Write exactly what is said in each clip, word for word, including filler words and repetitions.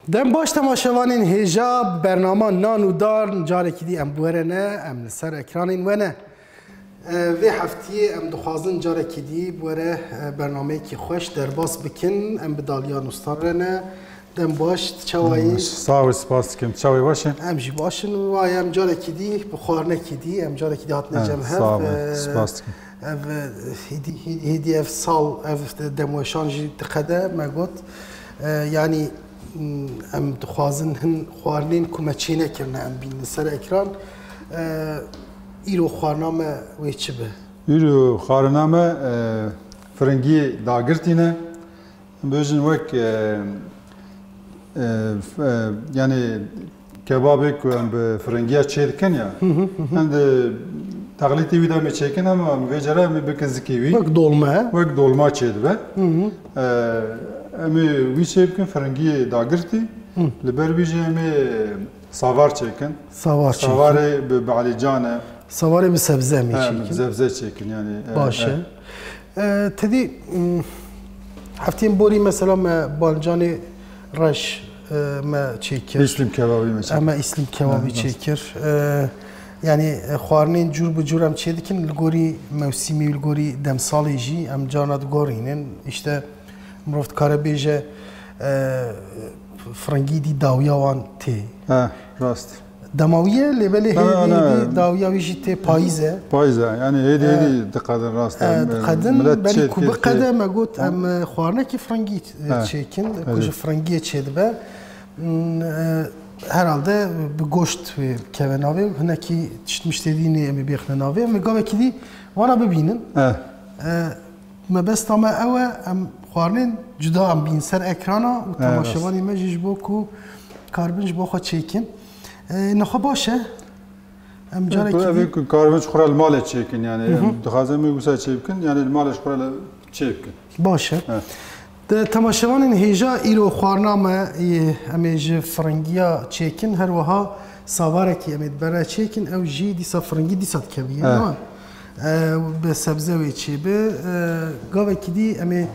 Dem baş temaşevanên hêja bi bernama Nan û Dan carekî dî em bi we re ne, em li ser ekranên we ne. E, vê heftiyê em dixwazin carekî dî bi we re, e, bernameyekî xweş derbas bikin. Em bi Dalya Nustan re ne. Dem baş, tu çawa yî? Sağ ol, spas dikim. Çawa yî, baş e? Em jî baş in. Vay, em carekî dî bi xwarinekî dî, em carekî dî hatine cem hev. Sağ ol, e, spas dikim. Ev, e, hêdî, hêdî, hêdî ev sal, ev demweşan jî diqede, me got. E, yanî, m, em dixwazin hin xwarinên ku me çênekirine, em bînin li ser ekran. E, îro xwarina me wê çi be? Îro xwarina me, e, firingiyê dagirtî ne. Em bêjin wek, e, e, f-, e, yanî kebabê ku em bi firingiya çê dikin ya. Em di texlîtê wî de em ê çêkin, ama em vê cara em ê bikin zikê wî. Wek dolma. Wek dolma çê dibe. E, em ê wî çê bikin, firingiyê dagirtî. Li ber wî jî em ê savar çêkin. Savar çêkin. Savarê bi, bi alîcan e. Savarê bi sebze em ê çêkin. He, bi sebze çêkin, yanî, e, baş e. E, tedî, m, heftiyên borî mesela me balcanê reş, e, me çêkir. Îslim kebabî me çêkir. Em îslim kebabî çêkir. E, yanî, e, xwarinên cûr bi cûr em çêdikin, li gorî mewsimî, li gorî demsalê jî em carna digorînin. Îşte, mirov dikare bêje, e, firingî dî dawiya wan tê. He, rast. Dema wî ye, lê belê hêdî, hêdî dawiya wî jî tê payîz e. Payîz e, yanî hêdî, hêdî diqedin, rast e. E, diqedin, belê ku biqede, me got, em, e, xwarinekî firingî, e, çêkin, ku ji firingiyê çêdibe. M, e, herhalde bi goşt wê keve navê, hinekî tişt miştê dî nê em ê bêxine navê. Em ê gavekî dî wana bibînin. E, mebesta me ew e, em xwarinên cuda em bînin ser ekrana û temaşevanê me jî ji bo ku karibin ji bo xwe çêkin. E, nexwe baş e. Em carekî dî, ev ku karibin ji xwe re li malê çêkin, yanî em dixwazin em wisa çê bikin, yanî li malê ji xwe re çê bikin. Baş e. He. De temaşevanên hêja, îro xwarina me, e, em ê ji firingiya çêkin, her wiha savarekî em ê di ber re çêkin, ew jî dîsa firingî dîsa dikevî, he, ne? E, bi sebze wê çêbe. E, gavekî dî em ê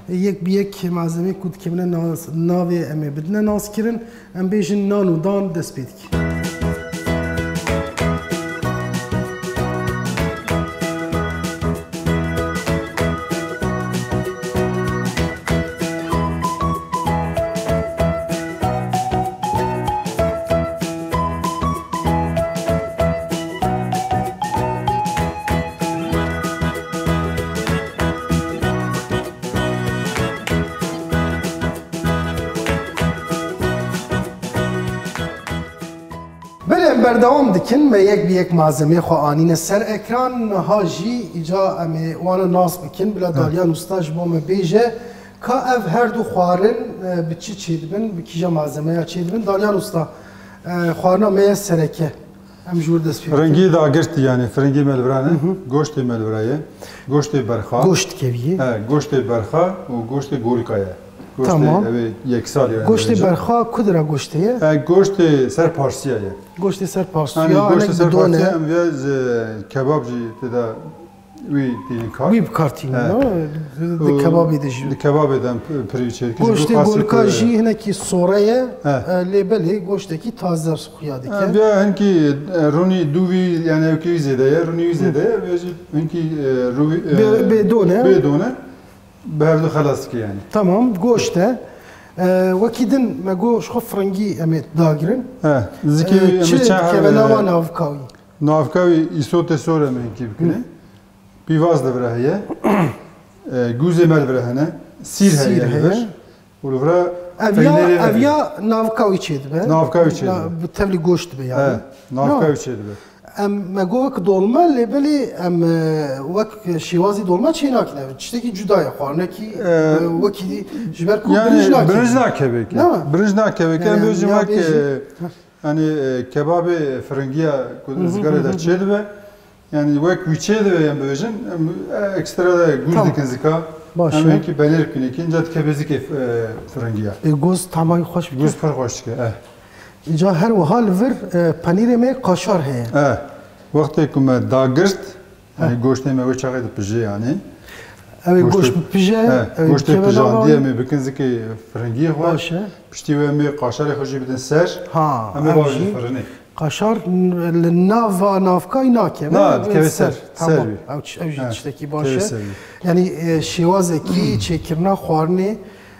yek bi yek malzemê ku dikevine nas-, navê em ê bidine naskirin. Em bêjin nan û dan dest pê dike. Belê, em berdewam dikin. Me yek bi yek malzemeyê xwe anîne ser ekran. Niha jî îca em ê wana nas bikin. Bila Dalyan Usta ji bo me bêje ka ev her du xwarin, e, bi çi çêdibin, bi kîja malzemeya çêdibin. Dalyan Usta, e, xwarina me ye sereke. Em ji wir dest pê bikin. Firingî dagirtî, yanî firingî me li vira ne. Goştê me li vira ye. Goştê berxa. Goşt kevî ye. He, goştê berxa û goştê golka ye. Goştê, tamam, ev ê yeksalî ye. Goştê berxa ku dira goştê ye? E, goştê ser parsiya ye. Goştê ser parsiya, yanî goştê ser parsiya, em vê ji kebab jî tê de wî tînin kar. Wî bi kar tînin, he, ne? Di, di kebabê de jî. Di kebabê de em p-, pirî çêdikin. Goştê golka jî hinekî sore ye. He. E, lê belê goştekî taze xuya dike. E, vê hinkî, e, rûnî dû vî, yanî ewkê wî zêde ye, rûnî wî zêde ye. Vê jî hinkî, e, rû-, e, bê, bê don e. Bê don e. Bi hevdu xelas dike yanî. Tamam, goşt e. E, wekî din me got ji xwe firingî em ê dagirin. He, zikê wî em ê çi dikeve nava navka wî? Navka wî îsotê sor em ê hinkî bikine. Pîvaz li vira heye. E, gûzê me li vira hene. Sîr heye li vir. Û li vira peynirê me heye. Ev ya navka wî çêdibe. Navka wî çêdibe. Na-, bi tevlî goşt dibe yanî. He, navka wî çêdibe. Em, me got wek dolma, lê belê em, e, wek şêwazî dolma çê nakin. Ev tiştekî cuda ye, xwarinekî, e, wekî dî, ji ber ku yanî birinc nake. Birinc nake belkî. Ne? Birinc nake belkî. Yanî em bêjin ya wek, bêjin, e, yanî, e, kebabê firingiya ku zgarê de çêdibe. Yanî wek wî çêdibe em bibêjin, em, e, ekstra de gûz dikin zika. Tamam. Baş e. Em hinkî penêr bikin, îkinca dikeve zikê, e, firingiya. E, gûz tama wî xweş bike. Gûz pir xweş dike, e. Îca her wiha li vir, e, penîrê me kaşar heye. E, wextê ku me dagirt, yanî goştê me wê çaxê dipije yanî. Ew ê goşt bipije, he, ew ê goştê bikeve pijandî nava. Em ê bikin zikê firingiyê xwe. Baş e. Piştî wê em ê qaşarê xwe jî bidin ser. Ha, em ê ew bavêjin jî firinê. Qaşar li nava navkayî nakeve. Na, ew ê dikeve ser, ser, ser tamam. Ew, ew jî tiştekî baş e. He, dikeve ser wî. Yanî, e, şêwazekî çêkirina xwarinê,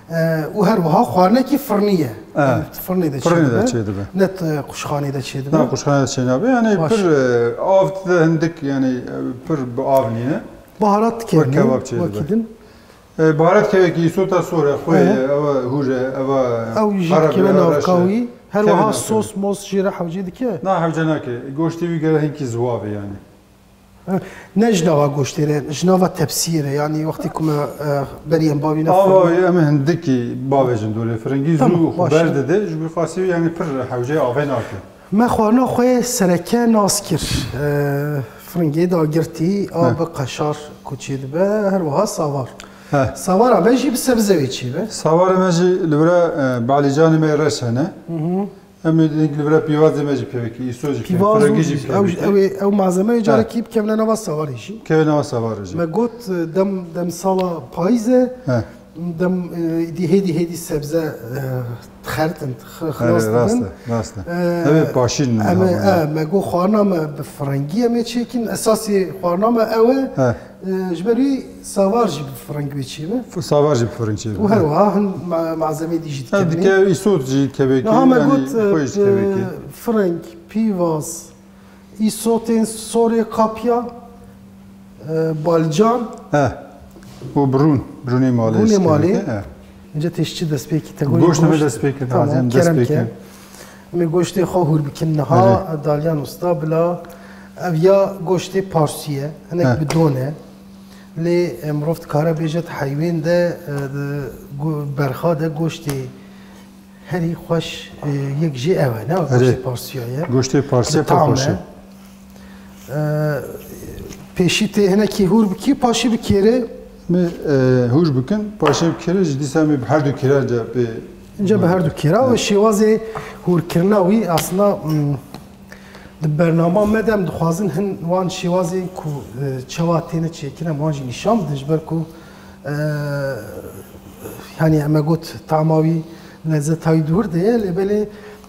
e, û her wiha xwarinekî firnî ye. He. Yanî, firnê de çêdibe. Firnê de çêdibe. Ne, e, quşxanê de çêdibe. Na, quşxanê de çênabe. Yanî, baş. Pir, e, av dide hindik, yanî, e, pir bi av nîne. Baharat dikevin, wek kebab çêdibe. Wekî din. E, baharat kevekî îsota sor e, xwe ye, ew e hûr e, ew e qerebiya reş e. Ew jî dikeve navka wî. Her wiha sos mos jê re hewce dike? Na, hewce nake. Goştê wî gere hinkî ziwa be yanî. Ha, ne ji nava goştê re, ji nava tepsiyê re. Yanî wextê ku me, e, berî em bavîne firinê. Ava wê em hindikî bavêjin dorê firingî, zû xwe berdide, ji bo qasî wî yanî pir hewceyê avê nake. Me xwarina xwe sereke nas kir. E, firingê dagirtî, a bi qaşar ku çêdibe, her wiha savar. He. Savara me jî bi sebzewê çêbe. Savara me jî li vira, e, balîcanê me reş hene. Hı hı. Em ê li vira pîvazê me jî pêvekî, îso jî pêvekî, firingî jî pêvekî. Ew, ew, ew malzemeyê carekî bikevine nava savarê jî. Keve nava savarê jî. Me got, e, dem, demsala payîz e. He. Dem, e, îdî hêdî hêdî sebze, e, xert in, xi-, xilas dibin. Rast e, rast e. E, ev ê paşîn em ê, e, me got xwarina me bi firingî em ê çêkin. Esasê xwarina me ew e. He. E, ji ber wî savar jî bi firing wê çêbe. F-, savar jî bi firing çêbe. Û her wiha hin ma-, malzemeyê dî jî dikevin. Dike îsot jî kevekî, niha me got, e, xwe jî kevekî. Firing, pîvaz, Îsotên sorê qapiya, e, balcan. He. Û birûn, birûnê malê. Birûnê malê. He. Înce tê ji çi destpêkî te goyê? Goşt me destpêkir, tamam, kerem ke. Em ê goştê xwe hûr bikin niha, Dalyan Usta, bila ev ya goştê parsû ye, hinek bi don e. Lê, e, mirov dikare bêje di heywên de, e, di go-, berxa de goştê Herî xweş, e, yek jê ew e, ne? Erê. Goştê parsûya ye. Goştê parsûya pir xweş e. E, pêşî tê hinekî hûr bikî, paşî bi kêrê. Me, e, hûr bikin, paşê bi kêrê jî dîsa me bi her du kêra ca pê. Înca bi her du kêra, e, û şêwazê hûrkirina wî aslında, mm, Di bernama me de em dixwazin hin wan şêwazên ku, e, çawa têne çêkirin, em wan jî nîşan bidin, ji ber ku, e, yanî em e got tama wî, lezzeta wî dûr de ye, lê belê,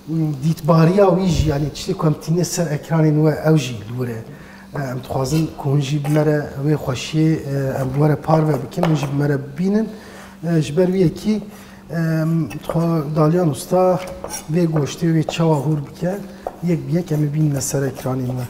m, dîtbariya wî jî, yanî tiştê ku em tîne ser ekranên we, ew jî li wir e. E, em dixwazin ku hûn jî bi me re wê xweşiyê, e, em bi we re parve bikin, hûn jî bi me re bibînin. E, ji ber wî yekî, Em, dixwa Dalyan Usta vê goştê wê çawa hûr bike, yek bi yek em ê bînine ser ekranên me.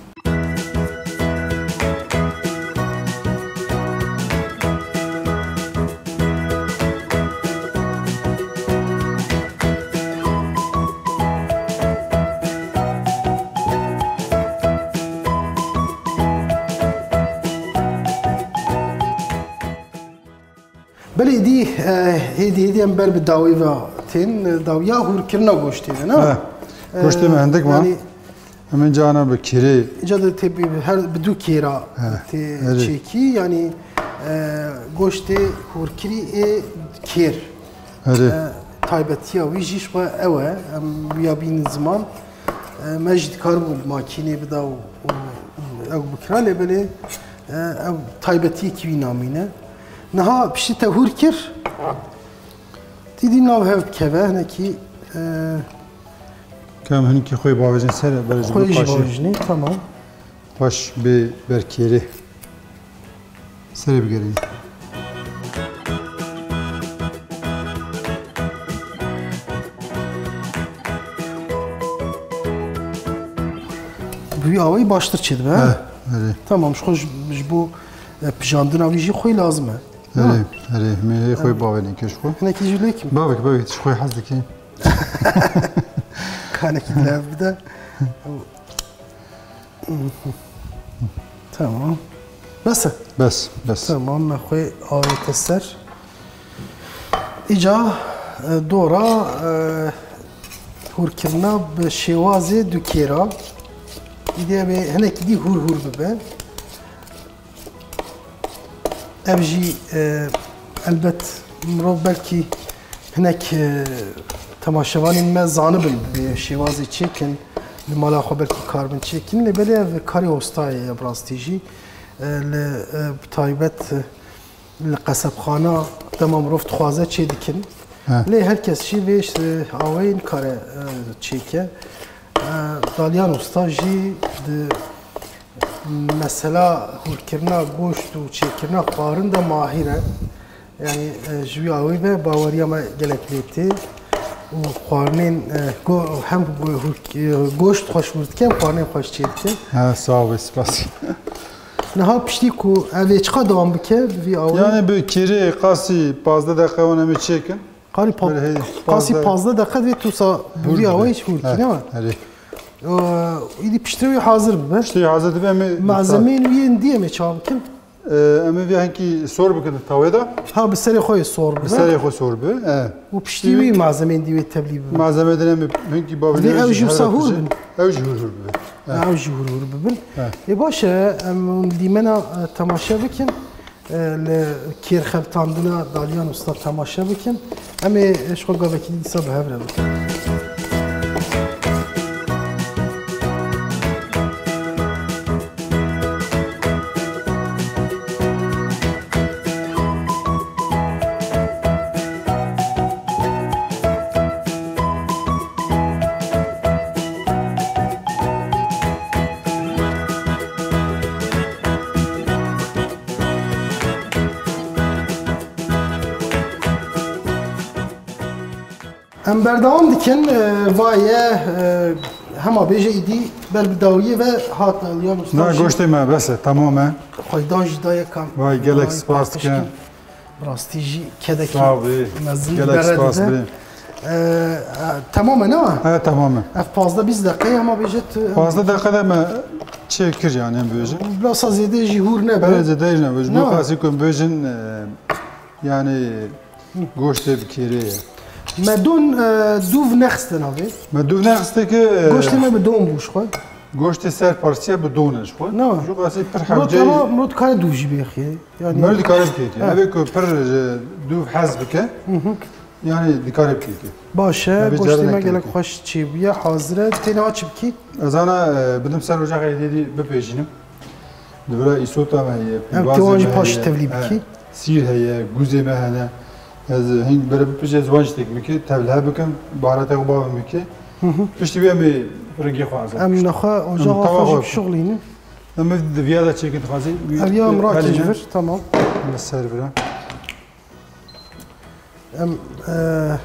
Belê dî, e, hêdî hêdî em ber bi dawî ve tên, e, dawiya hûrkirina goştê de, ne? He. E, goştê me hindik ma. Yanî, em ê cana bi kêrê. Îca de tê bi her, bi du kêra tê çêkî, yanî, e, goştê hûrkirî ê kêr. Erê. E, taybetiya wî jî ji xwe ew e, em wîya bînin ziman. E, me jî dikaribû li makînê bida û, û, û ew bikira, lê belê, e, ew taybetiyekî wî namîne. Niha piştî te hûr kir, dîdî nav hev dikeve, hinekî, e, Ka em hinekî xwe bavêjin ser, berê ji xwe bo jî paşê bavêjinê, tamam. Xweş bê ber kêrê. Serê bigerî. Bi wî awayî baştir çêdibe, he? He, erê. Tamam, ji xwe ji, ji bo, e, pijandina wî jî xwê lazim e. Erê, erê, me hê xwê bavênê ke ji xwe. Hinekî jî lêkim. Bavek, bavek, ji xwe hez dikî. Kanekî lev bide. Tamam. Bes e? Bes, bes. Tamam, me xwê avête ser. Îca, e, dora, e, hûrkirina bi şêwazê dukêra. Îdî em ê hinekî dî hûr hûr bibe. Ev jî, e, elbet mirov belkî hinek, e, temaşevanên me zanibin, bi şêwazê çêkin, li mala xwe belkî karibin çêkin, lê belê ev karê ostayê ye bi rastî jî. E, li, e, bi taybet, e, Li qesebxana dema mirov dixwaze çê dikin. He. Lê her kes jî vê, e, awayî nikare, e, çêke. E, Dalyan Usta jî di mesela hûrkirina goşt û çêkirina xwarin de mahîr e. Yanî, e, ji wî awayî ve baweriya me gelek lê tê û xwarinên, e, go-, hem go-, hûrk-, e, goşt xweş hûr dike, hem xwarinên xweş çê dike. Ha, sağ ol, spas. Niha piştî ku ev ê çiqa dewam bike, bi vî awayî? Yani bi kêrê qasî pazdeh deqe wan em ê çêkin. Qanî pa-, Böyle hey, qasî pazdeh. Pazdeh deqe divê tu sa bi vî awayî hûr kî, ne? Erê. Ee, îdî piştre wî hazir bibe. Piştre wî hazir dibe, em ê malzemeyên wî yên dî em ê çawa bikin? Ee, em ê vî hinkî sor bikin di tawê de. Ha, bi serê xwe yê sor bibe. Bi serê xwe sor bibe, e. Û piştî wî malzemeyên dî wê tevlî bibe. Malzeme din em ê hinkî bavê. Divê ew jî wisa hûr bin. Ew jî hûr hûr bibe. E. Ew jî hûr hûr bibin. E. Ê baş e, em hûn dîmena, e, temaşe bikin. E, li kêrxebitandina Dalyan Usta temaşe bikin. Em ê ji xwe gavekî dîsa bi hev re bikin. Em berdewam dikin, e, va ye, e, hema bêje îdî ber bi dawiyê ve hat Dalyan Usta. Na, goştê me bes e, tamam e. Xweydan jî daye kam. Vay, gelek spas dikim. Bi rastî jî kedekî mezin bere dide. Sağ ol. Gelek spas birê. Ee, e, temam e, ne? He, temam e. Ev pazdeh bîst deqe ye, hema bêje tu. Pazdeh deqe de me çê kir, yani, em bêjin. Bilhassa zêde jî hûr nebe. Belê zêde jî nebe. Ne? Bu qasî ku em bêjin, e, yani, goştê bi kêrê ye. Me don, e, dûv nexiste navê. Me dûv nexiste ki, e, goştê me bi don bû ji xwe. Goştê ser parçiye bi don e ji xwe. Ne? Ji qasî pir hewce. Mirov dikare dûv jî bêxiye. Yani meriv dikare bike ki. Ha. Ev ê ku pir ji dûv hez bike, yani dikare bike ki. Baş e, goştê me gelek xweş çêbûye, hazir e. Têne çi bikî? Ez ana, e, bidim ser ocaqê hêdî bipêjînim. Di vira îsota me heye, pîvazê me heye. Em tê wan jî paş tevlî bikî. Sîr heye, guzê me hene. Ez hing bere bipêjim, ez wan jî têk bikî, tevlihe bikim, baharatê xwe bavê me ki. Piştî wî em ê rengê xwe azad. Em nexwe ocaxa xwe jî bişuxlînin. Em ê di viya de çêkin dixwazî. Ev ya em rakî ji vir, tamam. Em ser vira. Em, e,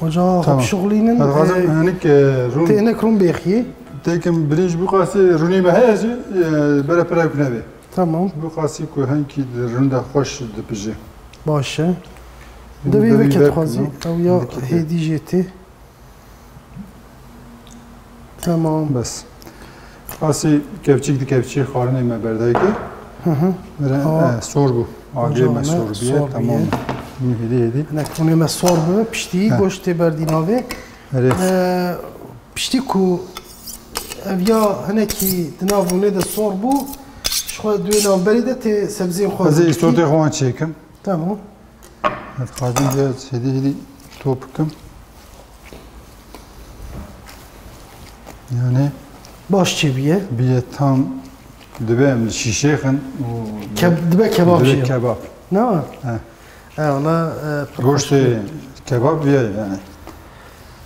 ocaxa xwe bişuxlînin. Dixwazim, e, hinik, e, rûn. Tê hinek rûn bêxiyê. Têkim birinc bu qasî rûnê me heye jî, e, bere pir ewk nebe. Tamam. Bu qasî ku hinkî di rûn de xweş dipije. Baş e. Divê veke dixwazî, ew ya hêdî jê tê. Tamam. Bes. Qasî kevçîk di kevçî xwarinê me berdayke. Hı hı. Mire, e, sor bû. Agirê me sor bûye. Tamam. Hêdî hêdî. Hinek rûnê me sor bibe, piştî goştê berdî navê. Erê. E, piştî ku ev ya hinekî di nav rûnê de sor bû, ji xwe di wê navberê de tê sebziyên xwe. Ez ê îstotê xwe wan çêkim. Tamam. Ez dixwazim vê hêdî hêdî top bikim. Yani baş çêbûye. Bûye tam, dibe em li şîşê xin û keb-, dibe kebab jî. Dibe kebab. Ne? He. E, wala, e, goştê kebab bûye yani.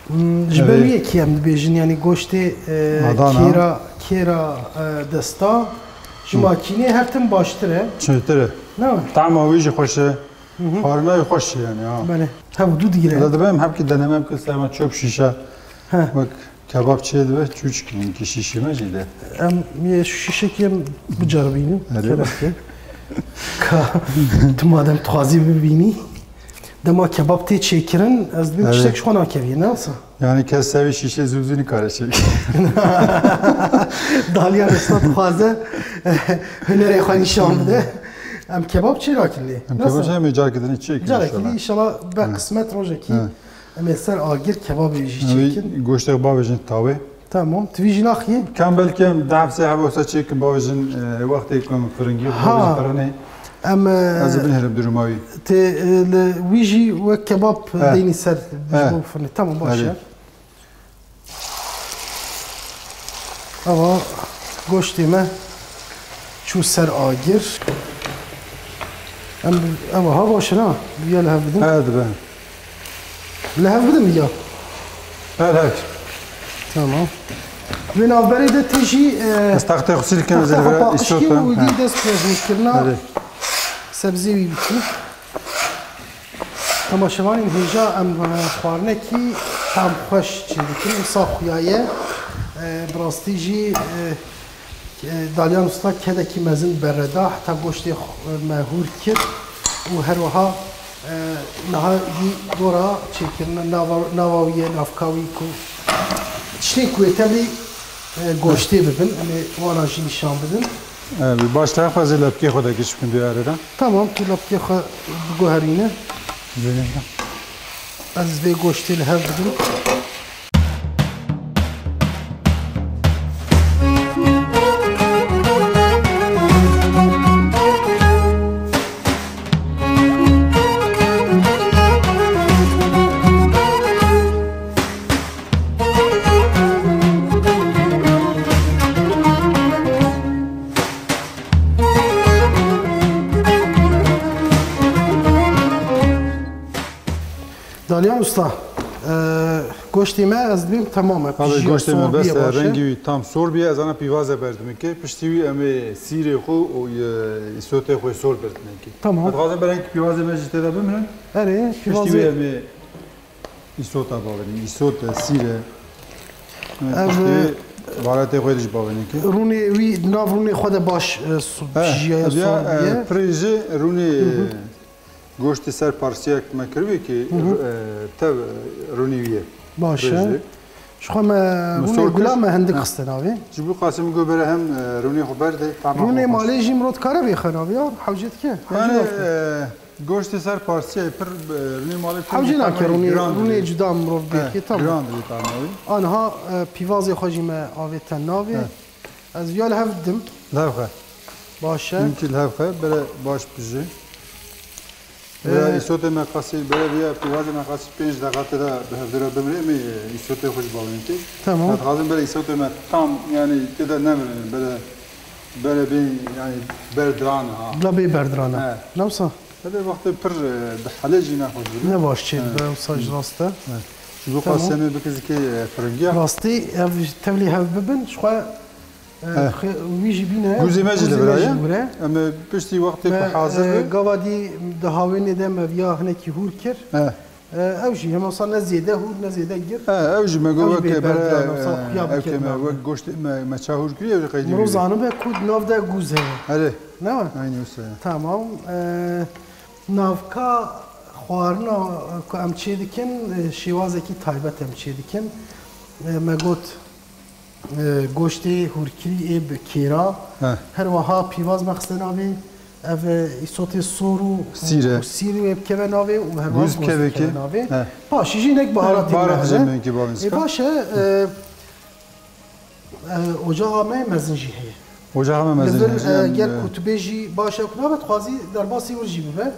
Hmm, ji ber wî yekî em dibêjin, yani goştê, e, kêra, kêra, e, desta ji makînê her tim baştir e. Çêtir e. Ne? Tama wî jî xweş e. Hı hı. Xwarina wî xweş e yani, ha. Belê. Hev dû digire. Hela dibe em hevkî deneme bikin, ser me çöp şîşe. He. Wek kebab çê dibe, çûçik hinkî şîşê me jî de. Em yê şu şîşekî em biceribînin. Erê. Kebabkê. Ka tu madem dixwazî bibînî. Dema kebab tê çêkirin, ez dibêm tiştek ji xwe nakevî, ne wisa? Yani kes ser vê şîşê zû zû nikare çêke. Dalyan Usta dixwaze hunerê xwe nîşan bide. Em kebab çê nakin lê? Em kebab çê, em ê careke din çêkin înşallah. Careke din înşallah be qismet rojekî em ê ser agir kebabê jî çêkin. Goştê bavêjin tawê. Tamam, tu vî jî naxiyî? Kam belkî em deh sê hebe wisa çêkin bavêjin, e, wextê ku em firingî bavêjin firinê. Em, e, ez ê binêrim duruma wî. Tê, e, li wî jî wek kebab deynî ser ji bo firinê. Tamam, baş e. Ava goştê me çû ser agir. Em, ev ha baş e, na? Viya li hev bidin. He, dibe. Li hev bidin viya. Her her. Tamam. Wê navberê de tê jî, e, Ez taxtê xwe sîr dikim, ez ê li texta xwe vira paqij îsot kî û em. Wî He. dî dest bi hûrkirina Erê. sebzê wî bikî. Temaşevanên hêja em, e, xwarinekî tam xweş çêdikin. Wisa xuya ye. E, bi rastî jî, e, E, Dalyan Usta kedekî mezin bereda, heta goştê xwe me hûr kir û her wiha, e, niha yî dora çêkirine nava, nava wî ye, navka wî ku tiştên ku wê tevlî, e, goştê bibin, em ê wana jî nîşan bidin. E, baş te xwe zê lepkê xwe de giş bikin duyarê de. Tamam, tu lepkê xwe biguherîne. Zê. Ez vê goştê li hev bidim. Dalyan Usta, e, goştê me ez dibêm temam e. Abi, pijiya goştê me sor bes bûye, e, baş e. Rengî wî tam sor bûye, ez ana pîvaze berdimê kê. Piştî wî em ê sîrê xwe û, e, îsotê xwe sor berdimê kê. Tamam. Ez dixwazim bereng pîvazê me jî tê de bimrin. Erê, piştî pîvazê wî em ê îsota bavêrin. Îsot e, sîr e. Em ê Ev, piştî e, baharatê xwe jî bavêrin kê. Rûnê wî, nav rûnê xwe de baş, e, su-, He, pijiya ya diya, sor e, bûye. Pirê jî rûnê Hı hı. Goştê ser parsiyek me kiribî ki, Hı hı. e, tev rûnê wî ye. Baş e. Rêzê. Ji xwe me Min rûnê sor gula kir. me hindik Ha. xiste navê. Ji bo qasî min got bere hem, e, rûnê xwe berdê, tam Rûnê xwe malê jî mirov dikare bêxe navê ya, hewce dike. Hewce Yani, dike. e, goştê ser parsiyek pir, e, rûnê malê pir Hewce tam nake rûnê, giran rûnê dibê. cuda mirov He, bêke, tamam. giran dibê tam wî. Anha, e, pîvazê xwe jî me avête navê. He. Ez ya li hev didim. Li hev xe. Baş e. Hinkî li hev xe, bere baş pije. Vêya Ee, îsotê me qasî, bere vêya pîvazê me qasî pênc deqa tê de bi hevdira bimrê, em ê îsotê xwe ji bavên kê. Tamam. Ez dixwazim bere îsotê me tam, yani tê de nemirin, bere, bere bê, yani berdiran ha. Bila bê berdiran ha. He. Ne wisa? Belê wextê pir, e, dihelê jî nexweş dibê. Ne baş çê He. dibe, wisa ji rast e. He. Ji bo Tamam. qasî em ê bikin zikê, e, firingiya. Rastî, ev tevlî hev bibin, ji xwe E, He. xe-, wî jî bîne, Guzê me jî guzê li me vira jî ye. li vira. Em ê piştî wextê ku Me, hazir e, be. gava dî di hawênê de me viya hinekî hûr kir. He. E, ew jî hema wisa ne zêde hûr, ne zêde gird. He, ew jî me got Ew jî wek bê bere, berdiran, wisa e, xuya ew bikin kê me navê. wek goştê me, me ça hûr kiriye, ew jî qeydî Mirov bî. zanibe ku di nav de guze ye. Erê. Ne we? Aynî wisa ye. Tamam. E, navka xwarina ku em çê dikin, e, şêwazekî taybet em çê dikin. E, me got, E, goştê hûrkirî ê bi kêra. He. Her wiha pîvaz me xiste navê. Ev, e, îsotê sor û, Sîr e. û sîr wê bikeve navê û her wiha Guz goz bikeve bikeve ki. navê. He. Paşî jî nek baharatê Baharat me hene. jî me ki bavîn E, ska. baş e, e, e, ocaxa me mezin jî heye. Ocaxa me Li mezin vir, heye, e, yani, ger e, ku tu bêjî baş e ku nabe dixwazî derbasî wir jî bibe.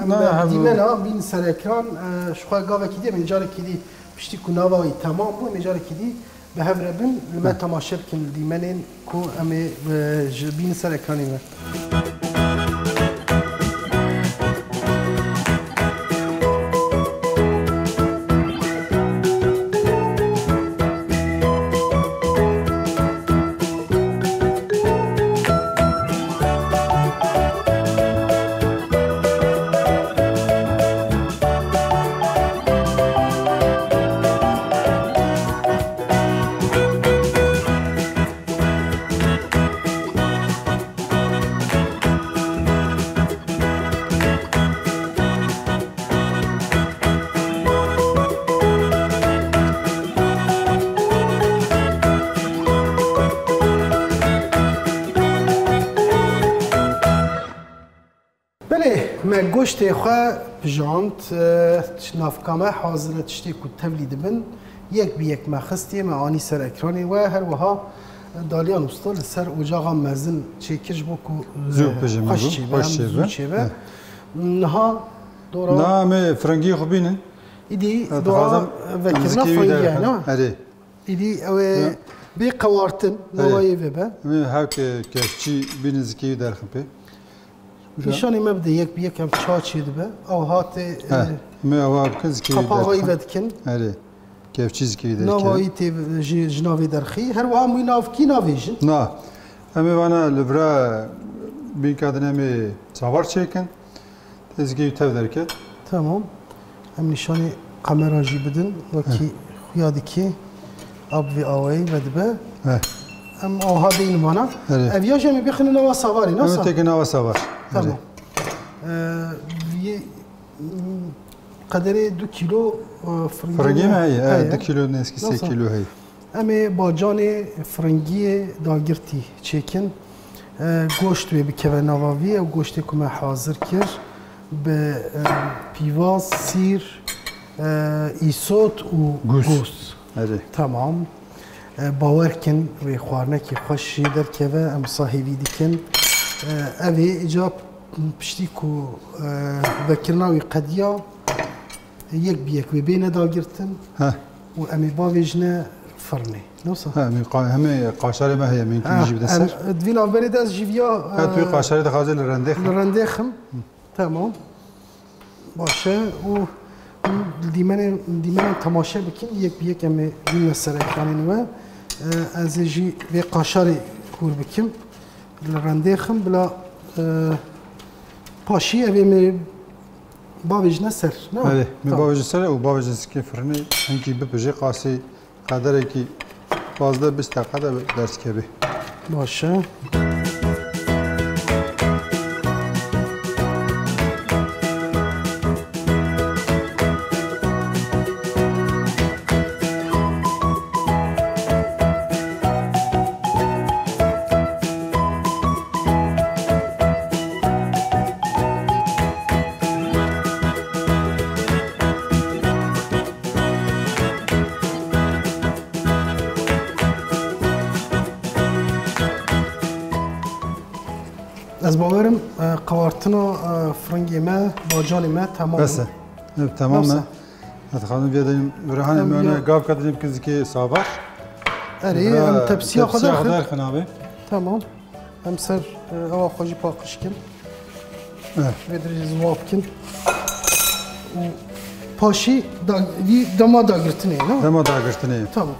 Em Na, bi hev- dîmena bîn ser ekran, e, ji xwe gavekî dî, em ê carekî dî piştî ku nava wî temam bû, em ê carekî dî bi hev re bin, li me Heh. temaşe bikin li dîmenên ku em ê, e, ji bîn ser ekranê me. Belê, me goştê xwe pijand, e, navka me hazir e, tiştê ku tevlî dibin, yek bi yek me xistê, me anî ser ekranê we, her wiha Dalyan Usta li ser ocaxa mezin çêkir ji bo ku, e, Zû pijin xweş bû, çêbe, xweş em çêbe. zû çêbe. Heh. Niha dora Na, em ê firengiyê xwe bînin. Îdî Ez dora dixwazim vekirina zikê wî firingiye, derxin. ne? Erê. Îdî ew ê Ya. bê qewartin, Erê. nava yê vê be. Em ê hewke kevçî bînin zikê wî derxin pê. Nîşanî me bide yek bi yek em ça çê dibe. Ew hatê, He, e, me ewa bikin zikê qapaxa derxin. Î vedikin. Erê. Kevçî zikê derken. Nava î tê ji, ji navê derxî. Her wiha mû navkî navêjin. Na. Em ê vana li vira bînka din em ê savar çêkin. Tê zikê tev derket. Tamam. Em nîşanî kamera jî bidin. Wekî Heh. xuya dikê. Ab vê awayî vedibe. Heh. Em awha deynin vana. Erê. Ev ya jî em ê bixinin nava savarê, Em ê nasa? têkin nava savar. Tamam. Erê. Ee, vî, m, qederê du kîlo, e, firingê Firingê me mi heye? Heye. Heye. Du kîlo nêzîkî sê Nasıl? kîlo heye. Em ê bacanê firingiyê dagirtî çêkin. E, goşt wê bikeve nava vî, ew goştê ku me hazir kir bi, e, pîvaz, sîr, e, îsot û Gûs. gûs. Erê. Tamam. E, bawer kin, wê xwarinekî xweş jê derkeve, em sahê vî dikin. E, ev ê îca piştî ku, e, vekirina wî qediya, yek bi yek wê bêne dagirtin Heh. û em ê bavêjine firnê. Nasıl? He, em ê qa-, hemê qaşarê me heye, min Ha, kî jî bide em, ser. Di vî navberê de ez jî viya, Ha, tu e, qaşarê dixwazê li rendê xim. li rendê xim. Tamam. Baş e. Û dîmenên, dîmenên temaşe bikin, yek bi yek em ê bîne ser ekranên we. E, ez ê jî vê qaşarê hûr bikim. Li rendê xim bila, e, paşî ev ê me bavêjine ser, ne? Erê, me Tamam. bavêjine ser û bavêjine sikê firinê hinkî bipije qasî Qederekî pazdeh bîst deqe de derskeve. Baş e. Ez bawerim, e, qewartina, e, firingê me, bacanê me temam Bes e. e. Evet, tamam Bes e. e. Ez xanim vê deyim, Rihane Em me ya- gav kadrîm kizikê savar. Erê, Bira em tepsiya xwe tepsiya derxin. xwe derxin abi. Tamam. Em ser, e, ewa xwe jî paqij kin. Eh. Vê dirêjî ziwa bikin. Û paşî da-, vî dema dagirtinê, ne? Dema dagirtinê. Tamam.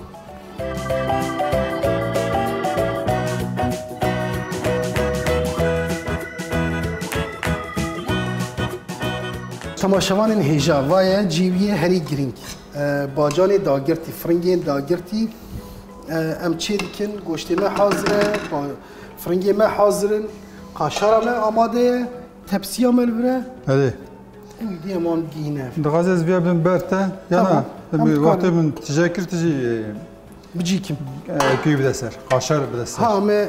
Temaşevanên hêja, va ye cîviyê herî girîng. E, bacanê dagirtî, firingên dagirtî, e, em çê dikin, goştê me hazir e, ba-, firingê me hazir in, qaşara me amade ye, tepsiya me li vir e. Erê. Û dî em wan bigihîne. Dixwaze ez viya bim ber te, ya Tamam. na, Em em dikarin. wextê min tije kir, tu jî, e, Bicîkim. e, kuyî bide ser, qaşar bide ser. Ha, me, e,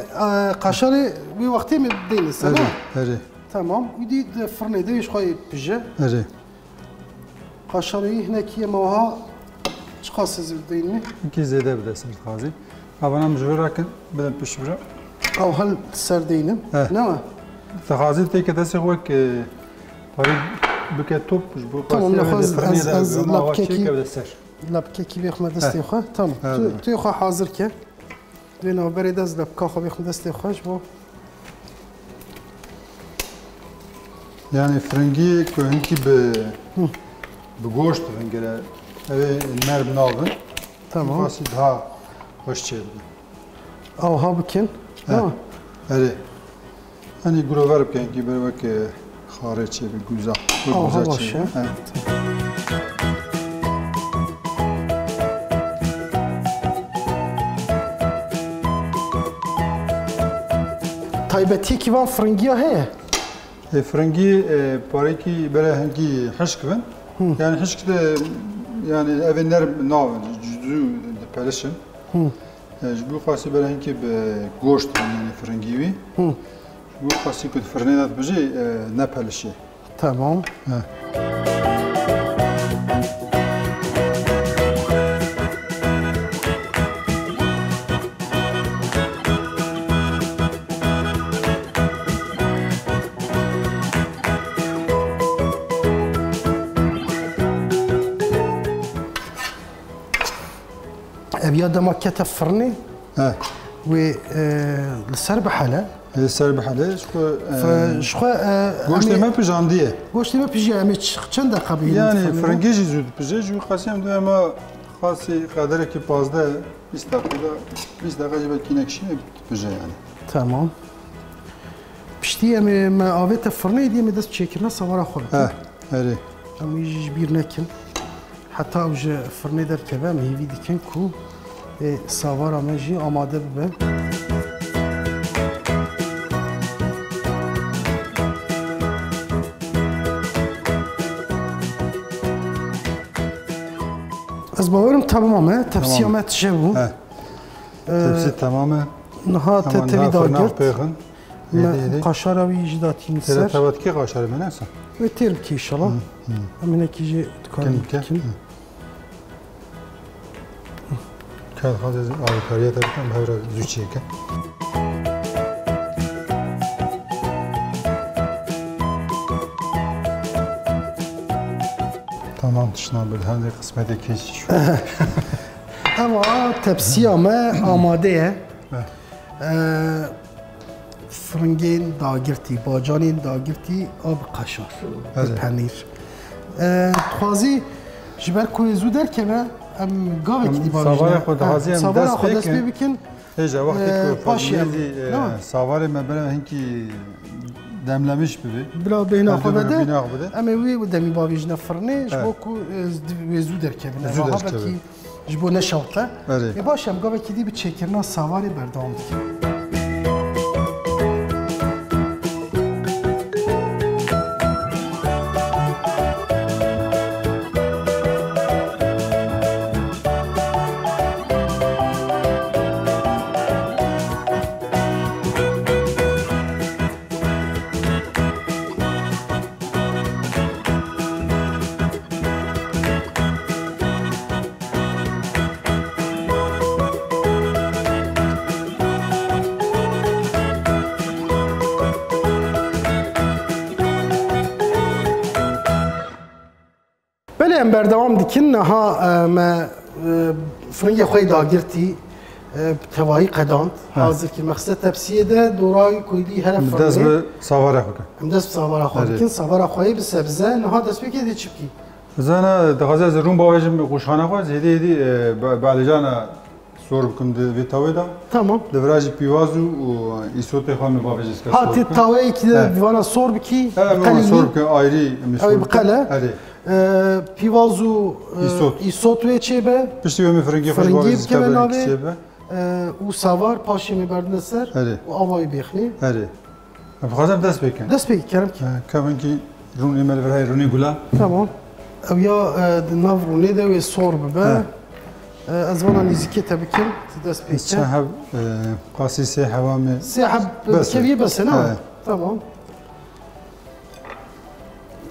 qaşarê wê wextê me bideyne ser, Erê, ha? erê. Tamam. Û dî di firnê de ji xwe pije. Erê. Qaşarê wî hinekî em wiha çiqas zêde deyne? Hinkî zêde bide ser dixwazî. Evana min ji vir rakin, bidin pişt bira. Ew hel ser deynim. He. Ne mi? Dixwazî têke destê xwe wek, e, parî bike top, ji bo Tamam, xwestê nexwaz wê de ez, firnê de ez em ava lapkekî, çêke bide ser. lapkekî vê xwe destê He. xwe. Tamam. He, Tu, bira. tu xwe hazir ke. Di vê navberê de ez lepka xwe bêxim destê xwe ji bo. Yani firingî ku hinkî bi, Hı. bi goşt vingire, ev ê nerm nabin. Tamam. Fasî daha xweş çêdibe. Awha bikin. He. Tamam. Erê. Hani grover bike, hinkî ber wek, e, xarê çêbe, guza. Wek Aha, guza baş çêbe. e. He. Taybetiyekî van firingiya heye? E, firingî, e, parekî bere hinkî hişk bin. Hı. Yani hişk de, yani evê nerm navin, cüzü de pelişin. Hı. E, ji bo xwestî bere hinkî bi goşt, yani firingî wî. Hı. Ji bo xwestî ku di firnê de dibijê, e, ne pelişê. Tamam. He. Ev ya dema kete firnê, He. wê, e, li ser bihele. Ê ser bihele, ji xwe, Fe-, e, ji xwe, e, goştê em ê me pijandiye. Goştê me pijiye, em ê ç-, çend deqa bihînin Yani, firnê? Firingê jî zû dipije, ji wî qasî em dibê me xasî qederekî pazdeh, bîst deqîqe, bîst deqîqe jî belkî nekişîne dipije yani. Tamam. Piştî em ê me avête firnê dî, em ê dest çêkirina sawara xwe bikin. He, erê. Em wî jî ji bîr nekin. Heta ew ji firnê derkeve, em hêvî dikin ku, ê, sawara me jî amade bibe. Ez bawerim tamam e, tepsiya Tamam. me tije bû. He. Ee, Tepsî tamam e. Niha te Tamam, tevî niha firna dagirt. pêxin. Me Hêdî, hêdî. qaşara wî jî datîn Têra ser. Teva dikê qaşarê me nesa? Wê têr bike inşallah. Hı, hı. Em hinekî jî dikarin Kin bike. bikin. Hı. Ka dixwaze ez alîkariya te bikim, bi hev re zû çêke. Tamam, tişna bir hande kısmete keş şu. Ewa tepsiya me amade ye. Heh. Ee, Firingên dagirtî, bacanên dagirtî a bi qaşar, bi Evet. penîr. Ee, dixwazî ji ber ku wê zû derkeve, em gavekî Em dî bavêjine. savara xwe dihazî Ha, em savara dest xwe pê dest pê kin. bikin. Hêja wextê Ee, ku paşê em. fazilê zî, e, Ne? savarê me bere hinkî demlemiş bibe. Bila bêhna Her xwe du bere vede. bîna xwe bide. Em ê wê demî bavêjine firnê, ji Evet. bo ku, e, wê zû derkevin. Zû Ev aha derkeve. belkî Ji bo neşewte. Erê. Ê baş, em gavekî dî bi çêkirina sawarê berdewam dikin. Belê, em berdewam dikin. Niha, e, me, e, firingê xwe yê dagirtî, e, bi tevayî qedand. He. Hazir kir. Mexse tepsiyê de dorayî koydî here Em dest firingê. bi savara xwe kin. Em dest bi savara xwe Erê. dikin. Savara xwe yê bi sebze. Niha destpêkê dê çi bikî? Zana, dixwaze ez rûn bavêjim qûşxana xwe, ez hêdî hêdî, e, be-, belicana sor bikim di vê tawê de. Tamam. Di vira jî pîvaz û, û îsotê xwe min bavêje ez sor Ha, tê bikim. taweyekî de He. vana sor bikî, He, min qelî sor wî. bikim, ayrî min Ew sor ê bikim. biqele. Erê. E, pîvaz û, e, Îsot. îsot wê çêbe. Piştî wê min firingê xwe ji Firingê bavêje bikeve zikabelekî navê. çêbe. E, û savar paşê min berdine ser Erê. û ava wî bêxinê. Erê. Em dixwazin dest pê kin. Dest pê, kerem ki. E, ka min kî rûnê me li vir heye, rûnê gula. Tamam. Ew ya, e, di nav rûnê de wê sor bibe. He. E, ez vana nêzîkê te bikim, tu dest pê ke. Çend heb, e, qasî sê heba me Sê heb bes e. keviyê bes e, ne? He. Tamam.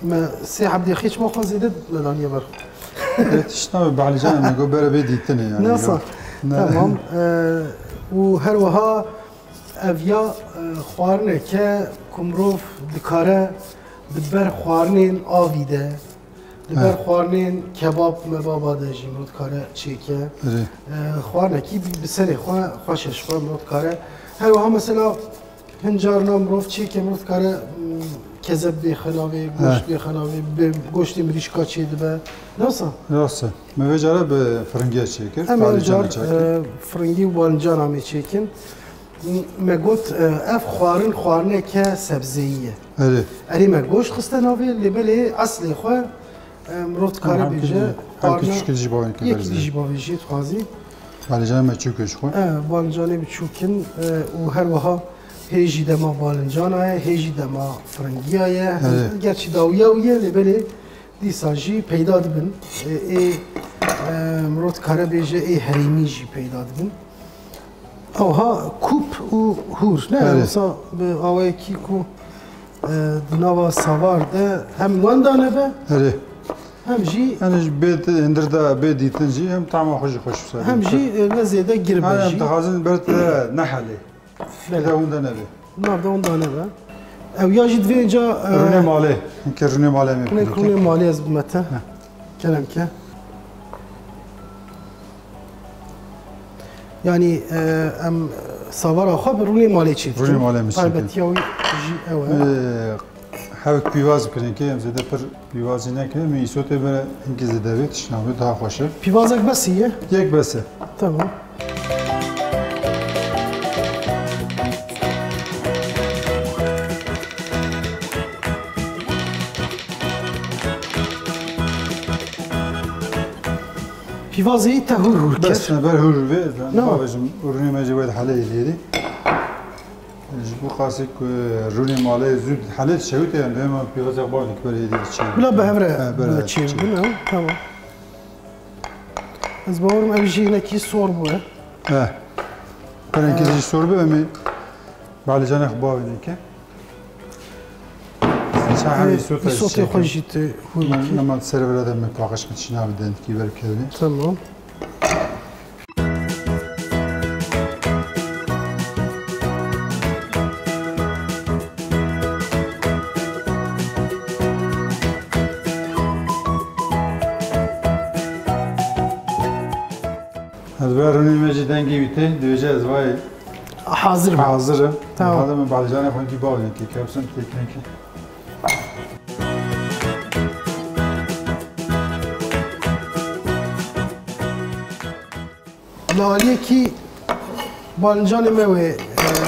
Me sê heb dê xêç me xwe zêde me daniye ber. E, tişt nabe, Behlî Can, me got bere bê dîtinê yani. Nasa. Ne. Tamam. E, û her wiha Ev ya, e, xwarineke ku mirov dikare di ber xwarinên avî de, di ber He. xwarinên kebab mebaba de jî mirov dikare çêke. Erê. E, xwarinekî bi, bi serê xwe xweş e ji xwe mirov dikare. Her wiha mesela hin carna mirov çêke mirov dikare, m, kezeb bêxe navê, goşt He. bêxe navê, bi goştê mirîşka çêdibe. Nasa? Rast e. Me vê cara bi firingiya çêkir, Em ê balicana car, çêkir. e, firingî û balincana em ê çêkin. Me got, e, ev xwarin xwarineke sebzeyî ye. Erê. Erê me goşt xiste navê, lê belê eslê xwe, e, mirov dikare Em bêje, hemkî, hemkî xwarina tişkî dijî bavê yekî berize. dijî bavê jî dixwazî. Balincanê me çûk e ji xwe. E, balincanê biçûk in, e, û her wiha hê jî dema balincana ye, hê jî dema firingiya ye. Erê. Gerçî dawiya wî ye, lê belê Dîsa jî peyda dibin. Ê, ê, e, mirov dikare bêje ê herêmî jî peyda dibin. Ewha kûp û hûr, ne? Erê. Wisa bi awayekî ku, e, di nava savar de hem wenda nebe, Erê. hem jî Yani ji bê di-, hindir de bê dîtin jî hem tama xwe jî xweş wisa hem dîtin. jî, e, ne zêde gir be Ha, jî. Em dixwazin ber te nehelê. Belê. Di de hûn de nebe. Nav de hûn de nebe. Ew ya jî divê ca, e, Rûnê malê. Hinkê rûnê malê em ê hinek bikin. rûnê malê ez bime te. Heh. Kerem ke. Yani, e, em Savara xwe bi rûnê malê çêdikin. Rûnê malê min çêdikin. Taybetiya wî jî ew e. Ee, hewk pîvaz bikirin ki em zêde pir pîvazî nekin. Min îsotê bere hinkî zêde vê tişt nabê daha xweş e. Pîvazek besî ye? Yek bes e. Tamam. Pîvazê te hûr hûr kir. Bes, me ber hûr hûr vê, ez Ne? bavêjim, rûnê me jî wê dihelê êdî. Ji bo qasî ku rûnê malê zû dihelê dişewite, yani dema pîvazek bavêjin ki ber êdî diçe. Bila bi hev re He, ber bi hev çê diçe. bibin, ew, tamam. Ez bawerim ev jî hinekî sor bûye. He. Pir hinkî He. jî sor bû, em ê balicanê xwe bavêjin ki. Çaxê Ee, îsota îsotê çekim. xwe jî tu hûn Min, dikî. Min ser vira de min paqij min çîna bi dendikî ver kevin. Tamam. Ez ver rûnê me jî dengê wî tê, dibêje ez vayê Hazir be. hazir im. Tamam. Hadi min balicanê xwe kî bavê kî, kepsin têkine kî. Li aliyekî balincanê me wê, e,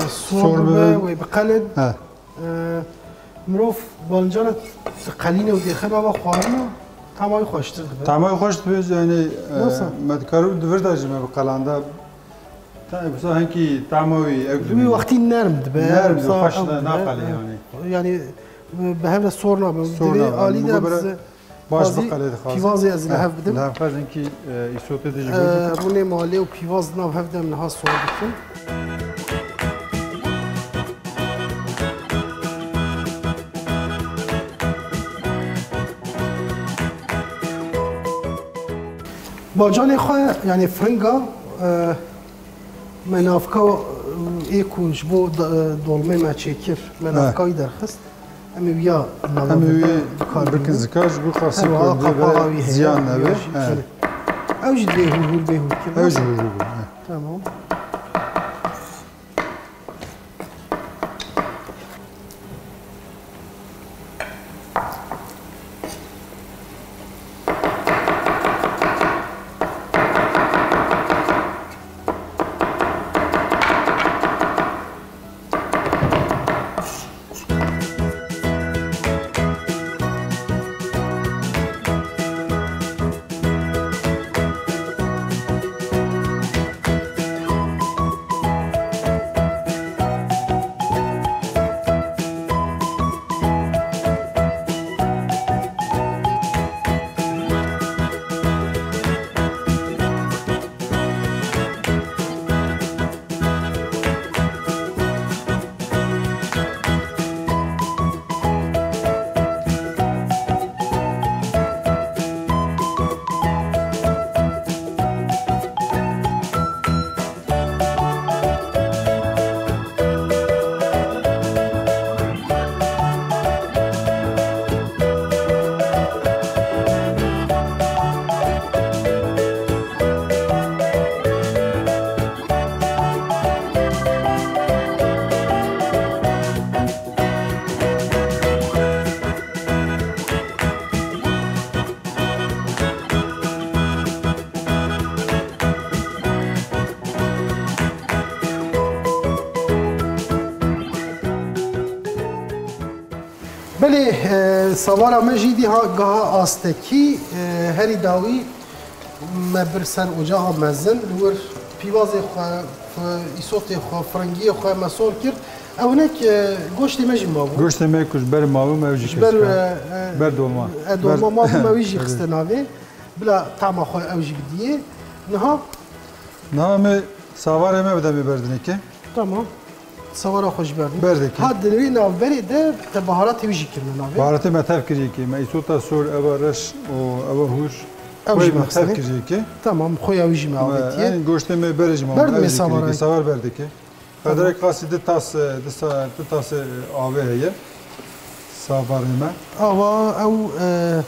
sor Sor bibe, bibe. wê biqelin. He. E, mirov balincana diqelîne û dêxe nava xwarina, tama wî xweştir dibe. Tama wî xweş dibe, yani, e, Nasıl? me dikar û di vir de jî me biqelanda. Ta, wisa hinkî tama wî ew Wî dibe. wextî nerm dibe, Nerm dibe, wisa xweş ew ne-, dibe. naqelê yani. Yani, e, bi hev re sor nabe. Sor Divê nabe. alî de Bû bire biz Baş Bazî biqelê dixwazim. pîvazê ez li Heh, hev bidim. li hev xwezin kî, e, îsotê dijî Ee, bû. Rûnê malê û pîvaz di nav hev de em niha sor dikin. Bacanê xwe, yani firinga, e, Me navka, e, ê ku ji bo da-, dolmê me çêkir, me He. navka wî derxist. Em ê wiya nava Em ê bide, wî bikar bikin bibin. zikar, ji bo qasî Her wiha ku kapaxa wî heye, ziyan wiya nebe. jî He. çêne. Ew jî divê hûr hûr bê hûr kirin. Ew jî hûr hûr bû, he. Tamam. Belê, e, savara me jî dî ha-, giha astekî, e, herî dawî me bir ser ocaxa mezin, li wir pîvazê xwe, xwe, îsotê xwe, firingiyê xwe me sor kir. Ew hinek, e, goştê me jî mabû. Goştê me ku ji ber mabû me ew jî Ji ber, kir. e, e, Ber dolma. e, dolma Ber mabû me wî jî Evet. xiste navê. Bila tama xwe ew jî bidiyê. Niha Niha me savarê me bide me berdinê ke. Tamam. Savara xwe jî berdin. Berdekî. Ha, di wî navberê de te baharatê wî jî kirine navê. Baharatê me tev kiriye ki. Me îsota sor, eva reş û eva hûr. Ew Xwe jî me me tev xistine. kiriye ki. Tamam, xwe ya wî jî me Me, avêtiye. yani goştê me berê jî me Berdin ev me jî kiriye ki. savara. Savar berdeke. Tamam. Qederek qasî di tas, e, di sa-, di tasê, e, avê heye. Savarê me. Ava ew, e,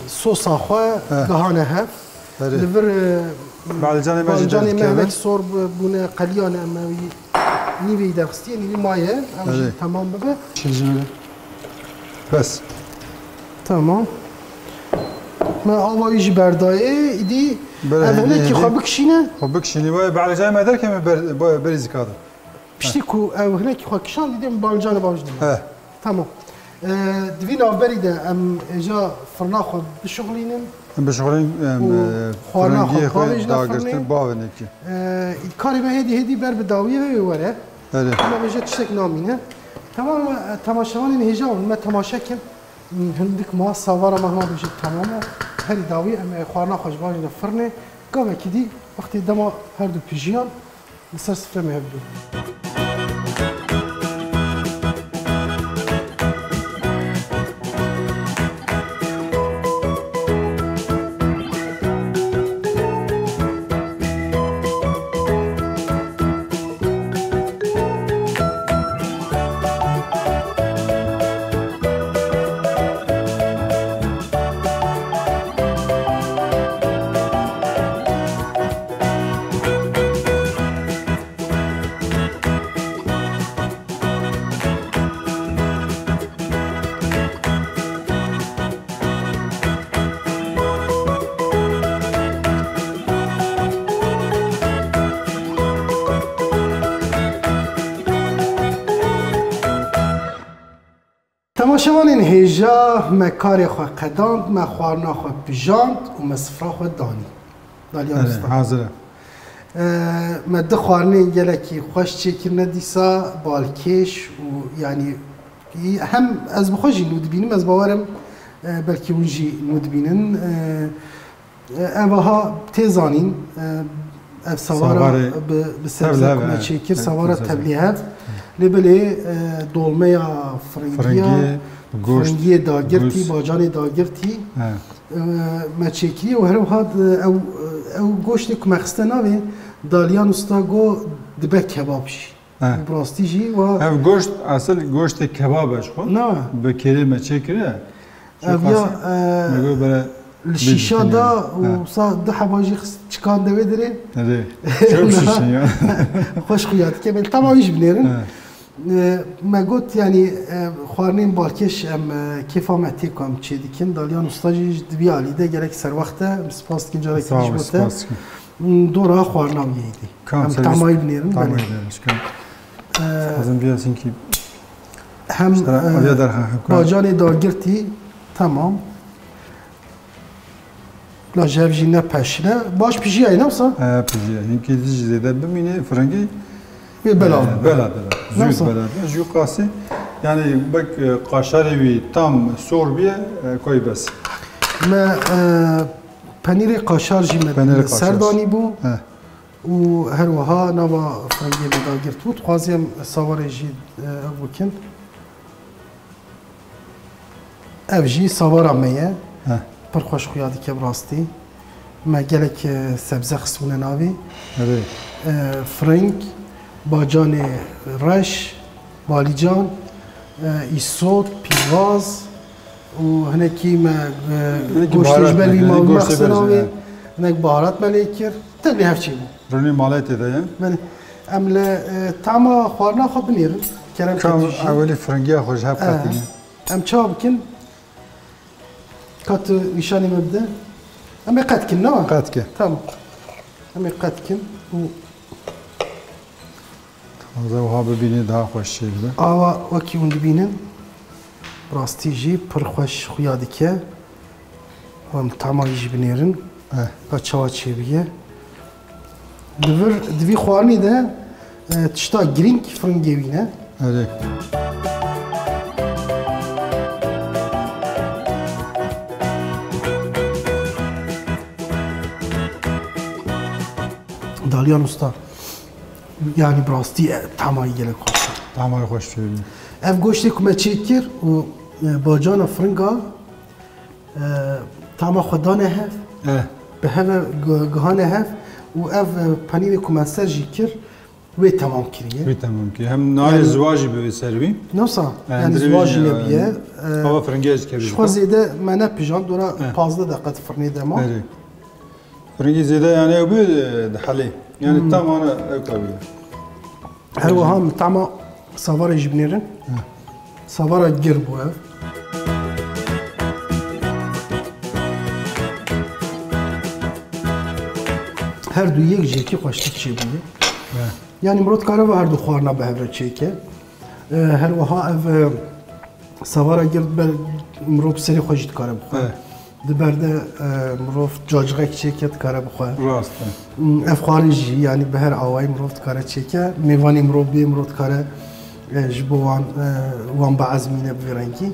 sosa xwe He. gihane hev. Erê. Li vir, e, Balcanê me jî Balcanê me derkeve. Hinek sor bû-, bûne, qeliyane, em wî nîvê derxistiye, nîvî maye, ew jî Erê. Temam bibe. Çil ji me de. Bes. Tamam. Me ava wî jî berdayê, îdî Bere ev hêdî, hinekî hêdî. Xwe bikişîne. Xwe bikişînî, wê balcanê me derkeve ber-, ber-, berî zikada. Piştî ku ew hinekî xwe kişand, îdî em balcanê bavêjin. He. Tamam. Ee, di vî navberî de em hêja firna xwe bişuxulînin. Em bişuxulînin, em, Û e, xwarina xwe firengiyê xwe bavêjine dagirtin, firnê. Bavêjin. Ee, karê me hêdî hêdî ber bi dawiyê ve wê were. Erê. Em ê vêje tiştek namîne. Tamam, e, temaşevanên hêja hûn me temaşe kin. Hindik ma savara me hema bêje tamam e. Herî dawî em ê xwarina xwe ji bavêjine firnê. Gavekî dî wextê dema her du pijiyan Li ser sifre me hev bû. Temaşevanên hêja, me karê xwe qedand, me xwarina xwe pijand û me sifra xwe danî. Daliyan Erê, usta. Hazir e. Ee, me du xwarinên gelekî xweş çêkirine dîsa, balkêş û, yanî, hem ez bi xwe jî nû dibînim, ez bawer im, e, belkî hûn jî nû dibînin. E, Ev aha tê zanîn, e, ev savara Savarê bi, bi sebze tevlihev, ku me e, çêkir, e, savara sebze. Tevlihev. Lê belê, e, dolmeya firingiya, Firingiyê, goşt, firingiyê dagirtî, goşt. Bacanê dagirtî, He. e, me çêkiriye û her wiha, e, ew, ew goştê ku me xiste navê, Daliyan Usta got dibe kebab jî. He. Û bi rastî jî wa Ev goşt, esil goştê kebab e ji xwe. Na. Bi kêrê me çêkiriye. Ev ya, e, li şîşa da û sa du heba jî xist çikan de wê dirê. Erê. Çok şişin ya. Xweş xuya dike. Belê tema wî jî binêrin. He. E, me got, yanî, e, xwarinên balkêş em, e, kêfa me tê ku em çê dikin. Daliyan Usta jî di vî alî de gelek serwext e. Em spas dikin, carekî Sağ ol, jî bo te. Spas dikin. Dora xwarina wî yê dî. Kam Em serî tamayî binêrin, tamayî belê. Binêrin, şikayet. Ee, Lazım biraz çünkü hem, işte, e, aviya derha, hem bacanê dagirtî, tamam. La ji hev jî ne peşine. Baş pijiyayê, ne wisa? Ee, pijiyayê. Hinkî zî zêde bimîne, firingî, Wê bela. Ee, bela, bela. Zû bela. Jû qasî. Yani bak, e, qaşarê wî tam sor biye, e, koy bes. Me, e, Penîrê qaşar jî me Penîrê ser qaşar. Danî bû. He. Û her wiha nava firingê me dagirt bû. Dixwazî em sawarê jî, e, ev bikin. Ev jî sawara me ye. He. Pir xweş xuya dike bi rastî. Me gelek, e, sebze xistbûne navê. Erê. E, firing, bacanê reş, balîcan, e, îsot, pîvaz û hinekî me, e, Hinekî goştê baharat ji ber me, vî hinekî mavî goştê mexsina ber wê, jî, he. Hinek baharat me lê kir. Tevlî hev çê bû. Rûnê malê tê de ye. Belê. Em li, e, tama xwarina xwe binêrin. Kerem Kam ketî jî. Ewilî firingiya xwe ji hev E, qetîne. Em çawa bikin? Ka tu nîşanî me bide. Em ê qet kin, ne? Qet ke. Tamam. Em ê qet kin û Taze wiha bibînî daha xweş çê dibe. Awa wekî hûn dibînin, rastî jî pir xweş xuya dike. Em tama wî jî binêrin. Eh. Ka çawa çêbûye. Di vir, di vî xwarinî de, e, tişta girîng firingê wî ne. Erê. Daliyan Usta. Yanî bi rastî, e, tamayî gelek xweş e. Tamayî xweş çêbû. Ev goştê ku me çêkir û, e, bacana firinga, e, tama xwe dane hev, Eh. bi hev e, gu-, guhane hev û ev, e, penîrê ku me ser jî kir, wê temam kiriye. Wê temam kiriye. Hem narê Yani ziwa jî bi wê ser wî. Nasıl? Yani Yani ziwa jî dirêj, nebiye. e, E, hava firingiya jî kevî ji xwe bike. Zêde me ne pijan, dora Eh. pazdeh deqe di firnê de ma. Erê. Piringî zêde yani ew bû, e, dihelê. Yani tam ana ew kabî. Her wiha min tama savarê jî binêrin. Savara gir bû ev. Her du yek ji yekî xweştir çêbûye. Yani mirov dikare ve her du xwarina bi hev re çêke. E, her wiha ev, e, savara gir ber mirov bi serê xwe jî dikare bixwe. Di ber de, e, mirov cacixek çêke dikare bixwe. Rast e. Ev xwarin jî, yani bi her awayî mirov dikare çêke. Mêvanê mirov bê, mirov dikare, e, ji bo wan, e, wan biezmîne bi vî rengî.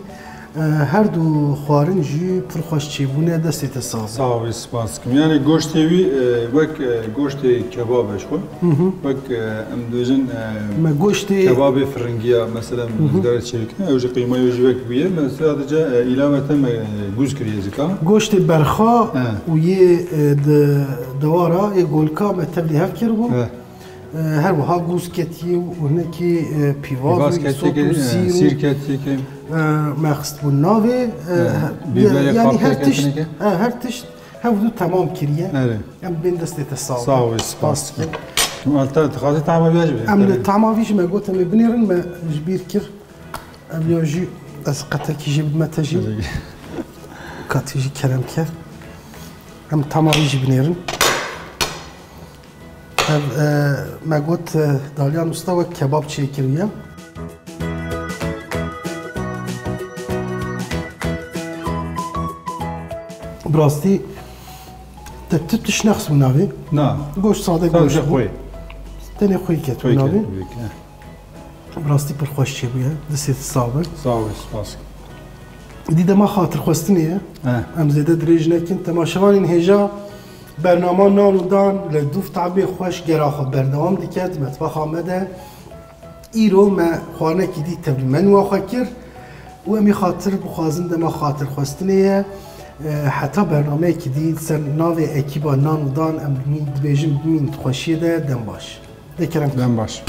E, her du xwarin jî pir xweş çêbûne, destê te sax be. Sax bî, spas dikim. Yani goştê wî, e, wek, e, goştê kebab e ji xwe. Wek, e, em dibêjin, e, Me goştê kebabê firingiya, mesela, dikare çêbikin. Ew jî qîmayê wî jî wek bûye. Me sadece, e, îlave te me, e, gûz kiriye zika. Goştê berxa He. û yê, e, di dewara yê golka me tevlî hev kiribû. He. E, her wiha gûz ketiye û hinekî, e, pîvaz Pîvaz û ketiye îsot ke, û e, sîr û, sîr ketiye ke. e, me xistibû navê, e, He. he, Bîberê yani her tişt, ketine ke. he, her tişt hev du temam kiriye. Erê. Em bên destê te sax Sağ be. ol, spas. Spas dikim. Şimdi alta dixwaze tama vî jî bide. Em li tama vî jî me got em ê binêrin, me ji bîr kir. Ev ya jî ez qetekî jî bidime te jî. Erê. Katî jî kerem ke. Em tama vî jî binêrin. Ev, e, me got, e, Dalyan Usta wek kebab çêkiriye. Bi rastî te tu tişt nexist bû navê. Na. Goşt sade Sadece goşt bû. xwê. Tenê xwê ket Xwê bû navê. ket bû, he. Bi rastî pir xweş çêbûye. Destê te sax be. Sağ ol, spas. Dî dema xatirxwestinê ye. He. Em zêde dirêj nekin. Temaşevanên hêja bernama Nan û Dan li dûv tabê xweş gera xwe berdewam dike di metbaxa me de. Îro me xwarinekî dî tevlî menûya xwe kir û em ê xatir bixwazin dema xatirxwestinê ye. E, heta bernameyekî dî ser navê ekîba Nan û Dan em bimîn, dibêjin bimîn di xweşiyê de dem baş. Lê kerem. Dem baş.